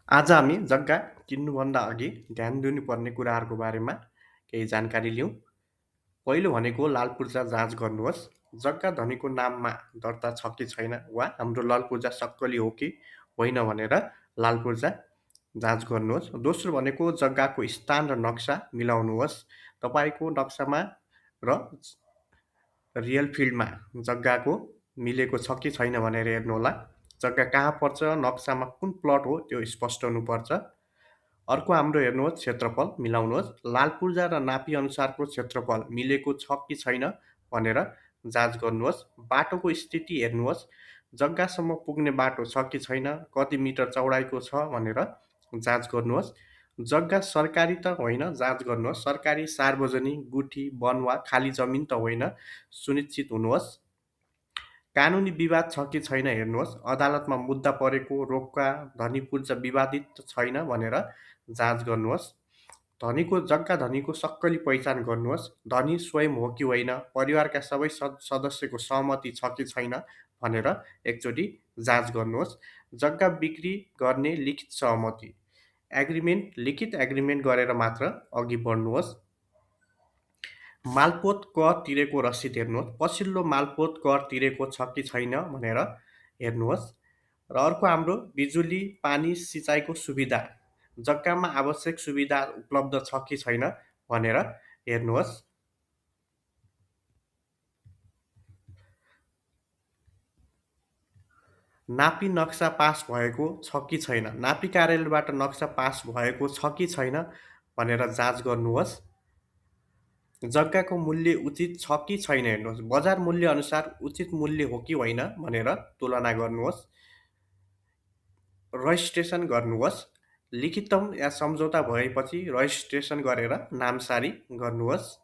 आज हामी जग्गा किन्नुभन्दा अघि ध्यान दिनुपर्ने कुराहरूको बारेमा केही जानकारी लिउँ। पहिलो भनेको लाल पूर्जा जाँच गर्नुहोस्। जग्गा धनीको नाममा दर्ता छ कि छैन वा हाम्रो लाल पूर्जा सक्कली हो कि होइन भनेर लाल पूर्जा जाँच गर्नुहोस्। दोस्रो भनेको जग्गाको स्थान र नक्सा मिलाउनुहोस्। तपाईँको नक्सामा र रियल फिल्डमा जग्गाको मिलेको छ कि छैन भनेर हेर्नुहोला। जग्गा कहाँ पर्छ, नक्सामा कुन प्लट हो त्यो स्पष्ट हुनुपर्छ। अर्को हाम्रो हेर्नुहोस् क्षेत्रफल मिलाउनुहोस्। लाल पूर्जा र नापी अनुसारको क्षेत्रफल मिलेको छ कि छैन भनेर जाँच गर्नुहोस्। बाटोको स्थिति हेर्नुहोस्। जग्गासम्म पुग्ने बाटो छ कि छैन, कति मिटर चौडाइको छ भनेर जाँच गर्नुहोस्। जग्गा सरकारी त होइन जाँच गर्नुहोस्। सरकारी, सार्वजनिक, गुठी, वन वा खाली जमिन त होइन सुनिश्चित हुनुहोस्। कानुनी विवाद छ कि छैन हेर्नुहोस्। अदालतमा मुद्दा परेको रोक्का धनी पूर्जा विवादित छैन भनेर जाँच गर्नुहोस्। धनीको सक्कली पहिचान गर्नुहोस्। धनी स्वयं हो कि होइन, परिवारका सबै सदस्यको सहमति छ कि छैन भनेर एकचोटि जाँच गर्नुहोस्। जग्गा बिक्री गर्ने लिखित सहमति लिखित एग्रिमेन्ट गरेर मात्र अघि बढ्नुहोस्। मालपोत कर तिरेको रसिद हेर्नुहोस्। पछिल्लो मालपोत कर तिरेको छ कि छैन भनेर हेर्नुहोस्। र अर्को हाम्रो बिजुली, पानी, सिँचाइको सुविधा, जग्गामा आवश्यक सुविधा उपलब्ध छ कि छैन भनेर हेर्नुहोस्। नापी नक्सा पास भएको छ कि छैन, नापी कार्यालयबाट नक्सा पास भएको छ कि छैन भनेर जाँच गर्नुहोस्। जग्गाको मूल्य उचित छ कि छैन हेर्नुहोस्। बजार मूल्य अनुसार उचित मूल्य हो कि होइन भनेर तुलना गर्नुहोस्। रजिस्ट्रेसन गर्नुहोस्। लिखितम या सम्झौता भएपछि रजिस्ट्रेसन गरेर नामसारी गर्नुहोस्।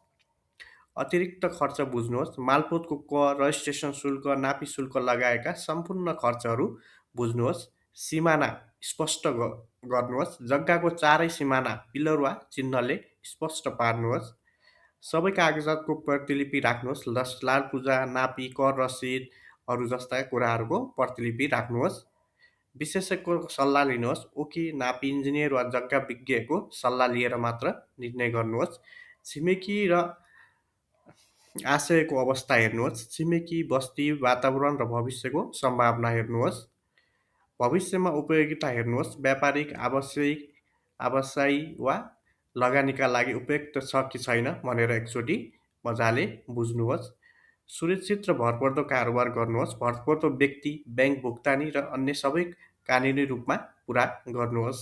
अतिरिक्त खर्च बुझ्नुहोस्। मालपोतको कर, रजिस्ट्रेसन शुल्क, नापी शुल्क लगायतका सम्पूर्ण खर्चहरू बुझ्नुहोस्। सिमाना स्पष्ट गर्नुहोस्। जग्गाको चारै सिमाना पिलर वा चिह्नले स्पष्ट पार्नुहोस्। सबै कागजातको प्रतिलिपि राख्नुहोस्। लाल पूर्जा, नापी, कर रसिदहरू जस्ता कुराहरूको प्रतिलिपि राख्नुहोस्। विशेषज्ञको सल्लाह लिनुहोस्। वकिल, नापी इन्जिनियर वा जग्गा विज्ञको सल्लाह लिएर मात्र निर्णय गर्नुहोस्। छिमेकी र आशयको अवस्था हेर्नुहोस्। छिमेकी, बस्ती, वातावरण र भविष्यको सम्भावना हेर्नुहोस्। भविष्यमा उपयोगिता हेर्नुहोस्। व्यापारिक, आवासीय वा लगानीका लागि उपयुक्त छ कि छैन भनेर एकचोटि मजाले बुझ्नुहोस्। सुरक्षित र भरपर्दो कारोबार गर्नुहोस्। भरपर्दो व्यक्ति, ब्याङ्क भुक्तानी र अन्य सबै कानुनी रूपमा पुरा गर्नुहोस्।